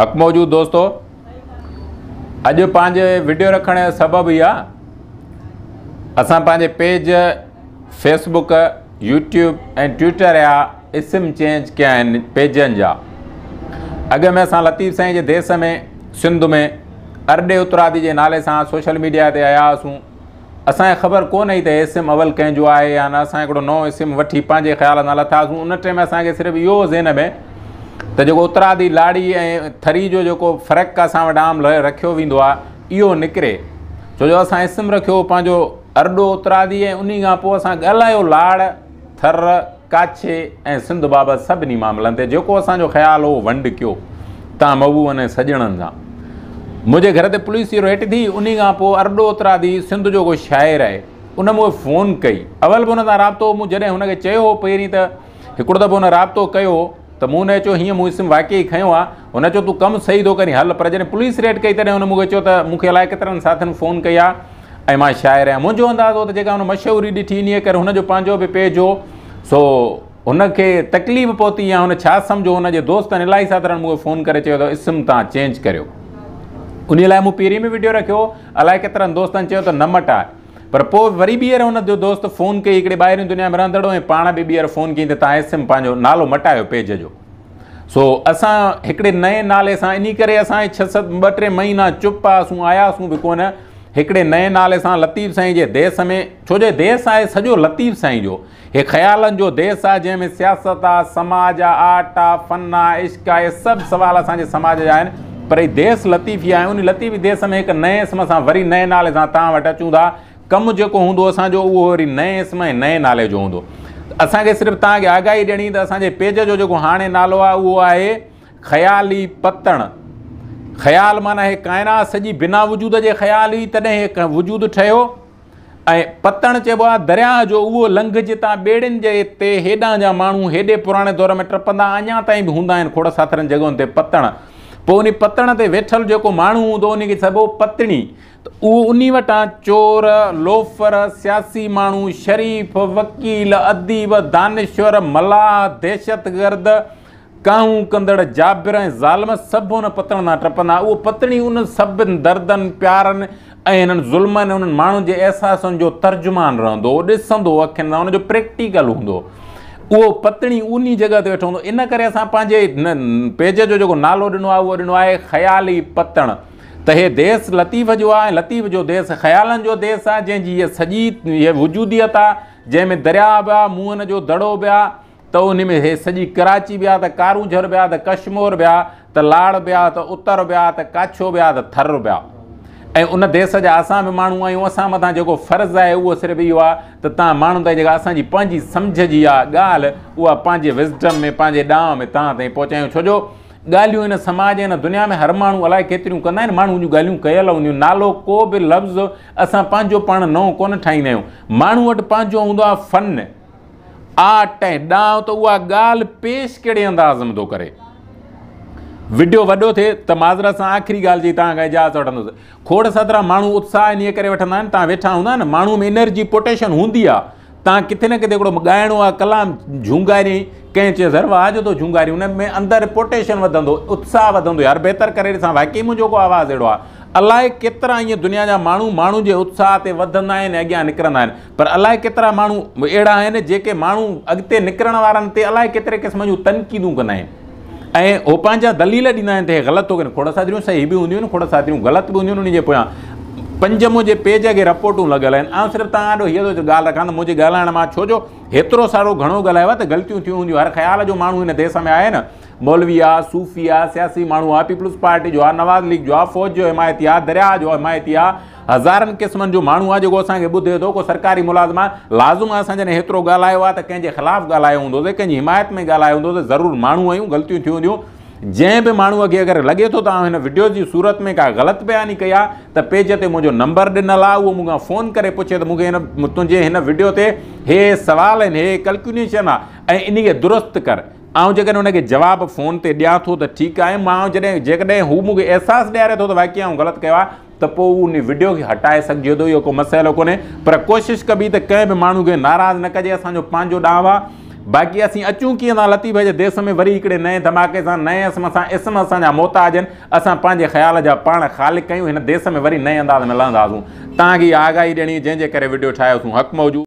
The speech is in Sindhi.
حق موجود دوستو اڄ پنهنجي وڊيو رکڻ جو سبب هي آ اسان پنهنجي پيج فيسبڪ يوٽيوب ۽ ٽوئٽر جا اسم چينج ڪيا آهن پيجن جا. اڳ ۾ اسان لطيف سائين جي ديس ۾ سنڌ ۾ ارڏي اترادي جي نالي سان سوشل ميڊيا تي آيا هئاسون. اسان کي خبر ڪونه هئي ته اسم اول ڪنهن جو آهي يا نه. اسان هڪڙو نئون اسم وٺي پنهنجي خيال سان لٿاسون. ان ٽيم اسان کي صرف اهو ذهن ۾ ته جيڪو اترادي لاڙي ۽ ٿري جو جيڪو فرق اسان وٽ عام رکيو ويندو آهي اهو نڪري، ڇو جو اسان اسم رکيو پنهنجو ارڏو اترادي ۽ انهي کان پوء اسان ڳالهايو لاڙ، ٿر، ڪاڇي ۽ سنڌ بابت سڀني معاملن تي جيڪو اسان جو خيال هو ونڊ ڪيو تان محبوبن ۽ سڄڻن سان. منهنجي گهر تي پوليس جي ريٽ ٿي، انهي کان پوء ارڏو اترادي سنڌ جو ڪو شاعر آهي ان مون کي فون ڪئي. اول به ان سان رابطو هو، مون جڏهن هن کي چيو هو پهرين ته هڪڙو دفعو هن رابطو ڪيو هو ته مون هن کي چيو هيئن مون اسم واقعي کنيو آهي، هن چيو تون ڪم صحيح ٿو ڪرين هل، پر جڏهن پوليس ريٽ ڪئي تڏهن هن مون کي چيو ته مون کي الائي ڪيترن ساٿين فون ڪئي آهي ۽ مان شاعر آهيان. منهنجو اندازو هو ته جيڪا هن مشهوري ڏٺي انهيء ڪري هن جو پنهنجو به پيج هو سو هن کي تڪليف پهتي يا هن ڇا سمجهيو، هن جي دوستن الائي ساٿرن مون کي فون ڪري چيو ته اسم تان چينج ڪريو. انهيء لاء مون پهرين به وڊيو رکيو هو، الائي ڪيترن دوستن چيو ته نه مٽاء، پر پوء وري ٻيهر هن جو دوست فون ڪئي، هڪڙي ٻاهرين دنيا ۾ رهندڙ هو ۽ پاڻ به ٻيهر فون ڪيائين ته تان اسم پنهنجو نالو مٽايو پيج جو. سو اسان هڪڙي نئين نالي سان انهي ڪري اسان ڇهه ست ٻه ٽي مهينا چپ هئاسون، آياسون به ڪونه، هڪڙي نئين نالي سان لطيف سائين جي ديس ۾، ڇو جو ديس آهي سڄو لطيف سائين جو، هي خيالن جو ديس آهي جنهن ۾ سياست آ، سماج آ، آرٽ آ، فن آ، عشق آ، اهي سڀ سوال اسان جي سماج جا آهن، پر هي ديس لطيفي آهي، انهي لطيفي ديس ۾ هڪ نئين اسم سان وري نئين نالي سان توهان وٽ اچون ٿا. ڪم جيڪو هوندو اسان جو اهو وري نئين اسم ۽ نئين نالي جو هوندو. اسان کي صرف توهان کي آگاهي ڏيڻي ته اسان جي پيج جو جيڪو هاڻي نالو آهي اهو آهي خيالي پتڻ. خيال معنيٰ هي ڪائنات سڄي بنا وجود جي خيال هئي تڏهن هي وجود ٺهيو ۽ پتڻ چئبو آهي درياهه جو اهو لنگهه جتان ٻيڙين جي تي هيڏانهن جا ماڻهو هيڏي پراڻي دور ۾ ٽپندا اڃا تائين به هوندا آهن کوڙ ساٿرن جڳهن تي پتڻ. پوء انهي پتڻ تي ويٺل جيڪو ماڻهو هوندو انهي کي چئبو پتڻي. ته اهو انهي وٽان چور، لوفر، سياسي ماڻهو، شريف، وڪيل، اديب، دانشور، ملاح، دهشتگرد، ڪاهون ڪندڙ جابر ۽ ظالم سڀ ان پتڻ تان ٽپندا. اهو پتڻي انهن سڀن دردن، پيارن ۽ انهن ظلمن ۽ انهن ماڻهن جي احساسن جو ترجمان رهندو. اهو ڏسندو هو اکين سان، ان جو پريڪٽيڪل هوندو هو. اهو پتڻي انهي جڳهه تي ويٺو هوندو. ان ڪري اسان پنهنجي پيج جو جيڪو نالو ڏنو آهي اهو ڏنو آهي خيالي پتڻ. ته هي ديس لطيف جو آهي ۽ لطيف جو ديس خيالن جو ديس آهي جنهن جي هيء سڄي هيء وجوديت آهي جنهن ۾ درياء به آهي، موهن جو دڙو به آهي ته ان ۾ هي سڄي ڪراچي به آهي ته ڪارونجهر به آهي ته ڪشمور به آهي ته لاڙ به آهي ته اتر به آهي ته ڪاڇو به آهي ته ٿر به آهي ۽ ان ديس جا اسان به ماڻهو آهيون. اسان مٿان جيڪو فرض آهي اهو صرف اهو آهي ته تان ماڻهن تائين جيڪا اسان جي پنهنجي سمجهه جي آهي ڳالهه اها پنهنجي وزڊم ۾ پنهنجي ڏانء ۾ تان تائين پهچايون. ڇو جو ڳالهيون هن سماج ۽ هن دنيا ۾ هر ماڻهو الائي ڪيتريون ڪندا آهن، ماڻهو جون ڳالهيون ڪيل هونديون، نالو ڪو به لفظ اسان پنهنجو پاڻ نئون ڪونه ٺاهيندا آهيون. ماڻهو وٽ پنهنجو هوندو آهي فن، آرٽ ۽ ڏانء ته اها ڳالهه پيش ڪهڙي انداز ۾ ٿو ڪري. وڊيو وڏو ٿئي ته معذرت سان آخري ڳالهه چئي توهان کان اجازت وٺندس. کوڙ سدرا ماڻهو اتساهه انهيء ڪري وٺندا آهن، توهان ويٺا هوندا نه، ماڻهو ۾ انرجي پوٽيشن هوندي آهي، توهان ڪٿي نه ڪٿي هڪڙو ڳائڻو آهي ڪلام جهونگارين، ڪنهن چيس يار واهه جو ٿو جهونگارين، ان ۾ اندر پوٽيشن وڌندو، اتساهه وڌندو، يار بهتر ڪري ڏسان واقعي منهنجو ڪو آواز اهڙو آهي. الائي ڪيترا ائين دنيا جا ماڻهو ماڻهن جي اتساهه تي وڌندا آهن ۽ اڳيان نڪرندا آهن، پر الائي ڪيترا ماڻهو اهڙا آهن جيڪي ماڻهو اڳتي نڪرڻ وارن تي الائي ڪيتري قسم جون تنقيدون ڪندا آهن ۽ هو پنهنجا دليل ڏيندا آهن ته هي غلط ٿو ڪري. کوڙ ساتريون صحيح به هونديون آهن، کوڙ ساتريون غلط به هونديون آهن. انهن جي پويان پنج منهنجي پيج کي رپورٽون لڳل آهن. آئون صرف توهان آڏو هيء ٿو ڳالهه رکان ته منهنجي ڳالهائڻ مان ڇو جو هيترو سارو گهڻو ڳالهايو آهي ته غلطيون ٿيون هونديون. هر خيال جو ماڻهو هن ديس ۾ آهي نه، مولوي آ، صوفي آ، سياسي ماڻهو آ، پيپلز پارٽي جو آ، نواز ليگ جو آ، فوج جو حمايتي آ، درياهه جو حمايتي آ، هزارن قسمن جو ماڻهو آ جيڪو اسان کي ٻڌي ٿو، ڪو سرڪاري ملازم آ، لازم آ اسان جڏهن هيترو ڳالهايو آ ته ڪنهن جي خلاف ڳالهايو هوندو ته ڪنهن جي حمايت ۾ ڳالهايو هوندو ته ضرور ماڻهو آهيون غلطيون ٿيون هونديون. جنهن به ماڻهوء کي اگر لڳي ٿو ته آئون هن وڊيو جي صورت ۾ ڪا غلط بياني ڪئي آ ته پيج تي منهنجو نمبر ڏنل آ اهو مون کان فون ڪري پڇي ته مون کي هن تنهنجي هن وڊيو تي هي سوال آهن هي ڪلڪيوليشن آ ۽ انهي کي درست ڪر. آئون جيڪڏهن ان کي جواب فون تي ڏيان ٿو ته ٺيڪ آهي مان جڏهن جيڪڏهن هو مون کي احساس ڏياري ٿو ته واقعي آئون غلط ڪيو آهي ته پوء ان وڊيو کي هٽائي سگهجي ٿو اهو ڪو مسئلو ڪونهي پر ڪوشش ڪبي ته ڪنهن به ماڻهو کي ناراض نه ڪجي اسان جو پنهنجو ڏانء آهي باقي اسين اچون ڪيئن ٿا لطيف جي ديس ۾ وري هڪڙي نئين ڌماڪي سان نئين اسم سان اسم اسان جا محتاج آهن اسان پنهنجي خيال جا پاڻ خالق آهيون هن ديس ۾ وري نئين انداز ۾ لهنداسون توهان کي اها آگاهي ڏيڻي جنهن جي ڪري وڊيو ٺاهيوسون حق موجود.